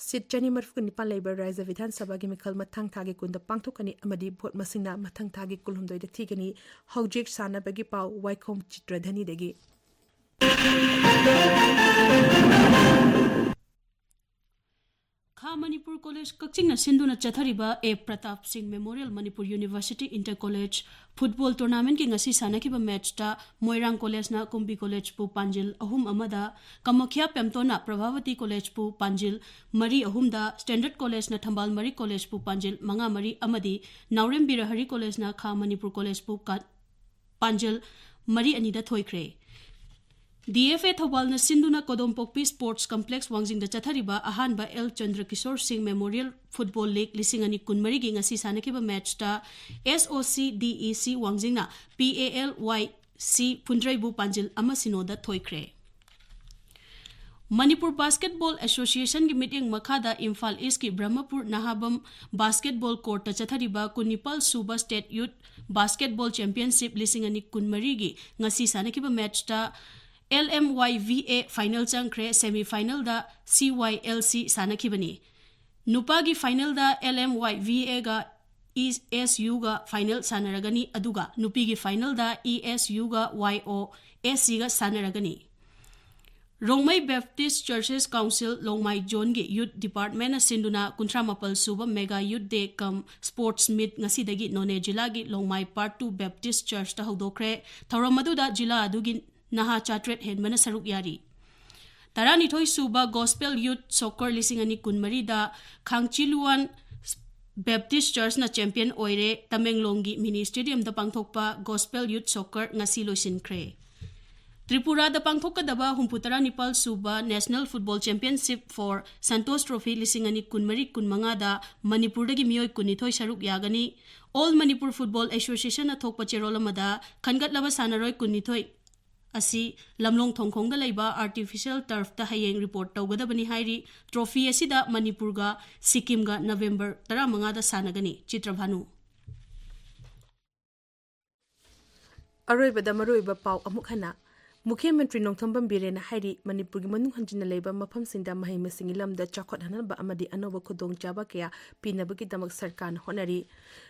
Seat ꯆꯅꯤ ꯃꯔꯤꯐꯨ ꯅꯤꯄꯥꯟ ꯂꯩꯕ ꯔꯥꯖ꯭ꯌ ꯕꯤꯙꯥꯟ ꯁꯚꯥꯒꯤ ꯃꯤꯈꯜ ꯃꯊꯪ ꯊꯥꯒꯤ ꯀꯨꯟꯗ ꯄꯥꯡꯊꯣꯛꯀꯅꯤ ꯑꯃꯗꯤ vote ꯃꯁꯤꯡꯅ ꯃꯊꯪ ꯊꯥꯒꯤ ꯀꯨꯟꯍꯨꯝꯗꯣꯏꯗ ꯊꯤꯒꯅꯤ꯫ ꯍꯧꯖꯤꯛ ꯁꯥꯟꯅꯕꯒꯤ ꯄꯥꯎ꯫ ꯋꯥꯏꯈꯣꯝ ꯆꯤꯇ꯭ꯔꯙꯅꯤꯗꯒꯤ꯫ ꯈꯥ ꯃꯅꯤꯄꯨꯔ ꯀꯣꯂꯦꯖ ꯀꯛꯆꯤꯡꯅ ꯁꯤꯟꯗꯨꯅ ꯆꯠꯊꯔꯤꯕ A Pratap Singh memorial Manipur university inter college football ꯇꯣꯔꯅꯥꯃꯦꯟꯠꯀꯤ ꯉꯁꯤ ꯁꯥꯟꯅꯈꯤꯕ ꯃꯦꯠꯆꯇ ꯃꯣꯏꯔꯥꯡ ꯀꯣꯂꯦꯖꯅ ꯀꯨꯝꯕꯤ ꯀꯣꯂꯦꯖꯄꯨ ꯄꯥꯟꯖꯤꯜ ꯑꯍꯨꯝ ꯑꯃꯗ, ꯀꯃꯈ꯭ꯌꯥ ꯄꯦꯝꯇꯣꯟꯅ ꯄ꯭ꯔꯚꯥꯕꯇꯤ ꯀꯣꯂꯦꯖꯄꯨ ꯄꯥꯟꯖꯤꯜ ꯃꯔꯤ ꯑꯍꯨꯝꯗ, ꯁ꯭ꯇꯦꯟꯗꯔꯗ ꯀꯣꯂꯦꯖꯅ ꯊꯝꯕꯥꯜ ꯃꯔꯤ ꯀꯣꯂꯦꯖꯄꯨ ꯄꯥꯟꯖꯤꯜ ꯃꯉꯥ ꯃꯔꯤ ꯑꯃꯗꯤ ꯅꯥꯎꯔꯦꯝ ꯕꯤꯔꯍꯔꯤ ꯀꯣꯂꯦꯖꯅ ꯈꯥ ꯃꯅꯤꯄꯨꯔ ꯀꯣꯂꯦꯖꯄꯨ ꯀꯥ-, ꯄꯥꯟꯖꯤꯜ ꯃꯔꯤ ꯑꯅꯤꯗ ꯊꯣꯏꯈ꯭ꯔꯦ꯫ ꯗꯤ ꯑꯦꯐ ꯑꯦ ꯊꯧꯕꯥꯜꯅ ꯁꯤꯟꯗꯨꯅ ꯀꯣꯗꯣꯝꯄꯣꯛꯄꯤ ꯁ꯭ꯄꯣꯔꯠꯁ ꯀꯝꯄ꯭ꯂꯦꯛꯁ ꯋꯥꯡꯖꯤꯡꯗ ꯆꯠꯊꯔꯤꯕ ꯑꯍꯥꯟꯕ ꯑꯦꯜ ꯆꯟꯗ꯭ꯔꯀꯤꯁꯣꯔ ꯁꯤꯡ ꯃꯦꯃꯣꯔꯤꯌꯦꯜ ꯐꯨꯠꯕꯣꯜ ꯂꯤꯒ ꯂꯤꯁꯤꯡ ꯑꯅꯤ ꯀꯨꯟꯃꯔꯤꯒꯤ ꯉꯁꯤ ꯁꯥꯟꯅꯈꯤꯕ ꯃꯦꯠꯆꯇ ꯑꯦꯁ ꯑꯣ ꯁꯤ ꯗꯤ ꯏ ꯁꯤ ꯋꯥꯡꯖꯤꯡꯅ ꯄꯤ ꯑꯦ ꯑꯦꯜ ꯋꯥꯏ ꯁꯤ ꯐꯨꯟꯗ꯭ꯔꯩꯕꯨ ꯄꯥꯟꯖꯤꯜ ꯑꯃ ꯁꯤꯅꯣꯗ ꯊꯣꯏꯈ꯭ꯔꯦ꯫ ꯃꯅꯤꯄꯨꯔ ꯕꯥꯁꯀꯦꯠꯕꯣꯜ ꯑꯦꯁꯣꯁꯤꯌꯦꯁꯟꯒꯤ ꯃꯤꯠꯌꯦꯡ ꯃꯈꯥꯗ ꯏꯝꯐꯥꯜ ꯏꯁꯀꯤ ꯕ꯭ꯔꯍꯃꯄꯨꯔ ꯅꯍꯥꯕꯝ ꯕꯥꯁꯀꯦꯠꯕꯣꯜ ꯀꯣꯔꯠꯇ ꯆꯠꯊꯔꯤꯕ ꯀꯨꯟꯅꯤꯄꯥꯜ ꯁꯨꯕ ꯁ꯭ꯇꯦꯠ ꯌꯨꯠ ꯕꯥꯁꯀꯦꯠꯕꯣꯜ ꯆꯦꯝꯄꯤꯌꯟꯁꯤꯞ ꯂꯤꯁꯤꯡ ꯑꯅꯤ ꯀꯨꯟꯃꯔꯤꯒꯤ ꯉꯁꯤ ꯁꯥꯟꯅꯈꯤꯕ ꯃꯦꯠꯆꯇ L M Y V A final ꯆꯪꯈ꯭ꯔꯦ꯫ ꯁꯦꯃꯤ ꯐꯥꯏꯅꯦꯜꯗ ꯁꯤ ꯋꯥꯏ ꯑꯦꯜ ꯁꯤ ꯁꯥꯟꯅꯈꯤꯕꯅꯤ꯫ ꯅꯨꯄꯥꯒꯤ ꯐꯥꯏꯅꯦꯜꯗ ꯑꯦꯜ ꯑꯦꯝ ꯋꯥꯏ ꯚꯤ ꯑꯦꯒ ꯏ ꯑꯦꯁ ꯌꯨꯒ ꯐꯥꯏꯅꯦꯜ ꯁꯥꯟꯅꯔꯒꯅꯤ, ꯑꯗꯨꯒ ꯅꯨꯄꯤꯒꯤ ꯐꯥꯏꯅꯦꯜꯗ ꯏ ꯑꯦꯁ ꯌꯨꯒ ꯋꯥꯏ ꯑꯣ ꯑꯦꯁ ꯁꯤꯒ ꯁꯥꯟꯅꯔꯒꯅꯤ꯫ ꯔꯣꯡꯃꯩ ꯕꯦꯞꯇꯤꯁ ꯆꯔꯆꯦꯁ ꯀꯥꯎꯟꯁꯤꯜ ꯂꯣꯡꯃꯥꯏ ꯖꯣꯟꯒꯤ ꯌꯨꯠ ꯗꯤꯄꯥꯔꯠꯃꯦꯟꯅ ꯁꯤꯟꯗꯨꯅ ꯀꯨꯟꯊ꯭ꯔꯥ ꯃꯥꯄꯜ ꯁꯨꯕ ꯃꯦꯒꯥ ꯌꯨꯠ ꯗꯦ ꯀꯝ ꯁ꯭ꯄꯣꯔꯠꯁ ꯃꯤꯠ ꯉꯁꯤꯗꯒꯤ ꯅꯣꯅꯦ ꯖꯤꯂꯥꯒꯤ ꯂꯣꯡꯃꯥꯏ ꯄꯥꯔꯠ ꯇꯨ ꯕꯦꯞꯇꯤꯁ ꯆꯔꯆꯇ ꯍꯧꯗꯣꯛꯈ꯭ꯔꯦ꯫ ꯊꯧꯔꯝ ꯑꯗꯨꯗ ꯖꯤꯂꯥ ꯑꯗꯨꯒꯤ ꯅꯍꯥ ꯆꯥꯇ꯭ꯔꯦꯠ ꯍꯦꯟꯕꯅ ꯁꯔꯨꯛ ꯌꯥꯔꯤ꯫ ꯇꯔꯥꯅꯤꯊꯣꯏ ꯁꯨꯕ ꯒꯣꯁꯄꯦꯜ ꯌꯨꯠ ꯁꯣꯀꯔ ꯂꯤꯁꯤꯡ ꯑꯅꯤ ꯀꯨꯟꯃꯔꯤꯗ ꯈꯥꯡꯆꯤꯂꯨꯋꯥꯟ ꯕꯦꯞꯇꯤꯁ ꯆꯔꯆꯅ ꯆꯦꯝꯄꯤꯌꯟ ꯑꯣꯏꯔꯦ꯫ ꯇꯃꯦꯡꯂꯣꯡꯒꯤ ꯃꯤꯅꯤ ꯁ꯭ꯇꯦꯗꯤꯌꯝꯗ ꯄꯥꯡꯊꯣꯛꯄ ꯒꯣꯁꯄꯦꯜ ꯌꯨꯠ ꯁꯣꯀꯔ ꯉꯁꯤ ꯂꯣꯏꯁꯤꯟꯈ꯭ꯔꯦ꯫ ꯇ꯭ꯔꯤꯄꯨꯔꯥꯗ ꯄꯥꯡꯊꯣꯛꯀꯗꯕ ꯍꯨꯝꯐꯨ ꯇꯔꯥꯅꯤꯄꯥꯜ ꯁꯨꯕ national football championship four Santosh trophy ꯂꯤꯁꯤꯡ ꯑꯅꯤ ꯀꯨꯟꯃꯔꯤ ꯀꯨꯟꯃꯉꯥꯗ ꯃꯅꯤꯄꯨꯔꯗꯒꯤ ꯃꯤꯑꯣꯏ ꯀꯨꯟꯅꯤꯊꯣꯏ ꯁꯔꯨꯛ ꯌꯥꯒꯅꯤ꯫ ꯑꯣꯜ ꯃꯅꯤꯄꯨꯔ ꯐꯨꯠꯕꯣꯜ ꯑꯦꯁꯣꯁꯤꯌꯦꯁꯟꯅ ꯊꯣꯛꯄ ꯆꯦꯔꯣꯜ ꯑꯃꯗ ꯈꯟꯒꯠꯂꯕ ꯁꯥꯟꯅꯔꯣꯏ ꯀꯨꯟꯅꯤꯊꯣꯏ ꯑꯁꯤ ꯂꯝꯂꯣꯡ ꯊꯣꯡꯈꯣꯡꯗ ꯂꯩꯕ ꯑꯥꯔꯇꯤꯐꯤꯁꯤꯌꯦꯜ ꯇꯔꯐꯇ ꯍꯌꯦꯡ ꯔꯤꯄꯣꯔꯠ ꯇꯧꯒꯗꯕꯅꯤ ꯍꯥꯏꯔꯤ꯫ ꯇ꯭ꯔꯣꯐꯤ ꯑꯁꯤꯗ ꯃꯅꯤꯄꯨꯔꯒ ꯁꯤꯛꯀꯤꯝꯒ ꯅꯕꯦꯝꯕꯔ ꯇꯔꯥꯃꯉꯥꯗ ꯁꯥꯟꯅꯒꯅꯤ꯫ ꯆꯤꯇ꯭ꯔꯚꯥꯅꯨ꯫ ꯑꯔꯣꯏꯕꯗ ꯃꯔꯨꯑꯣꯏꯕ ꯄꯥꯎ ꯑꯃꯨꯛ ꯍꯟꯅ꯫ ꯃꯨꯈ꯭ꯌ ꯃꯟꯇ꯭ꯔꯤ ꯅꯣꯡꯊꯣꯝꯕꯝ ꯕꯤꯔꯦꯟꯅ ꯍꯥꯏꯔꯤ, ꯃꯅꯤꯄꯨꯔꯒꯤ ꯃꯅꯨꯡ ꯍꯟꯖꯤꯟꯅ ꯂꯩꯕ ꯃꯐꯝꯁꯤꯡꯗ ꯃꯍꯩ ꯃꯁꯤꯡꯒꯤ ꯂꯝꯗ ꯆꯥꯎꯈꯠꯍꯟꯅꯕ ꯑꯃꯗꯤ ꯑꯅꯧꯕ ꯈꯨꯗꯣꯡꯆꯥꯕ ꯀꯌꯥ ꯄꯤꯅꯕꯒꯤꯗꯃꯛ ꯁꯔꯀꯥꯔꯅ ꯍꯣꯠꯅꯔꯤ꯫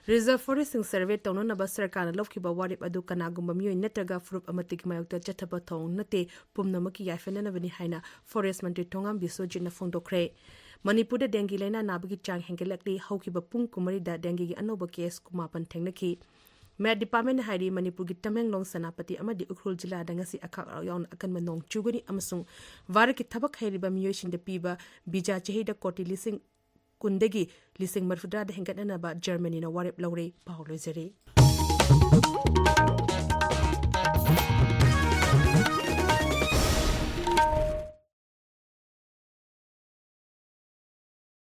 ꯔꯤꯖꯔꯚ ꯐꯣꯔꯦꯁ꯭ꯠꯁꯤꯡ ꯁꯔꯚꯦ ꯇꯧꯅꯅꯕ ꯁꯔꯀꯥꯔꯅ ꯂꯧꯈꯤꯕ ꯋꯥꯔꯦꯞ ꯑꯗꯨ ꯀꯅꯥꯒꯨꯝꯕ ꯃꯤꯑꯣꯏ ꯅꯠꯇ꯭ꯔꯒ ꯐꯨꯔꯨꯞ ꯑꯃꯠꯇꯒꯤ ꯃꯥꯌꯣꯛꯇ ꯆꯠꯊꯕ ꯊꯧꯑꯣꯡ ꯅꯠꯇꯦ, ꯄꯨꯝꯅꯃꯛꯀꯤ ꯌꯥꯏꯐꯅꯅꯕꯅꯤ ꯍꯥꯏꯅ ꯐꯣꯔꯦꯁ꯭ꯠ ꯃꯟꯇ꯭ꯔꯤ ꯊꯣꯉꯥꯝ ꯕꯤꯁ꯭ꯋꯖꯤꯠꯅ ꯐꯣꯡꯗꯣꯛꯈ꯭ꯔꯦ꯫ ꯃꯅꯤꯄꯨꯔꯗ ꯗꯦꯡꯒꯤ ꯂꯥꯏꯅꯥ ꯅꯥꯕꯒꯤ ꯆꯥꯡ ꯍꯦꯟꯒꯠꯂꯛꯂꯤ꯫ ꯍꯧꯈꯤꯕ ꯄꯨꯡ ꯀꯨꯟꯃꯔꯤꯗ ꯗꯦꯡꯒꯤꯒꯤ ꯑꯅꯧꯕ ꯀꯦꯁ ꯀꯨꯟꯃꯥꯄꯟ ꯊꯦꯡꯅꯈꯤ꯫ ꯃꯦꯠ ꯗꯤꯄꯥꯔꯠꯃꯦꯟꯅ ꯍꯥꯏꯔꯤ, ꯃꯅꯤꯄꯨꯔꯒꯤ ꯇꯃꯦꯡꯂꯣꯡ, ꯁꯦꯅꯥꯄꯇꯤ ꯑꯃꯗꯤ ꯎꯈ꯭ꯔꯨꯜ ꯖꯤꯂꯥꯗ ꯉꯁꯤ ꯑꯈꯥꯛ ꯑꯔꯥꯎ ꯌꯥꯎꯅ ꯑꯀꯟꯕ ꯅꯣꯡ ꯆꯨꯒꯅꯤ ꯑꯃꯁꯨꯡ ꯚꯥꯔꯠꯀꯤ ꯊꯕꯛ ꯍꯩꯔꯤꯕ ꯃꯤꯑꯣꯏꯁꯤꯡꯗ ꯄꯤꯕ ꯚꯤꯖꯥ ꯆꯍꯤꯗ ꯀꯣꯇꯤ ꯂꯤꯁꯤꯡ ꯀꯨꯟꯗꯒꯤ ꯂꯤꯁꯤꯡ ꯃꯔꯤꯐꯨꯇꯔꯥꯗ ꯍꯦꯟꯒꯠꯅꯅꯕ ꯖꯔꯃꯅꯤꯅ ꯋꯥꯔꯦꯞ ꯂꯧꯔꯦ꯫ ꯄꯥꯎ ꯂꯣꯏꯖꯔꯦ꯫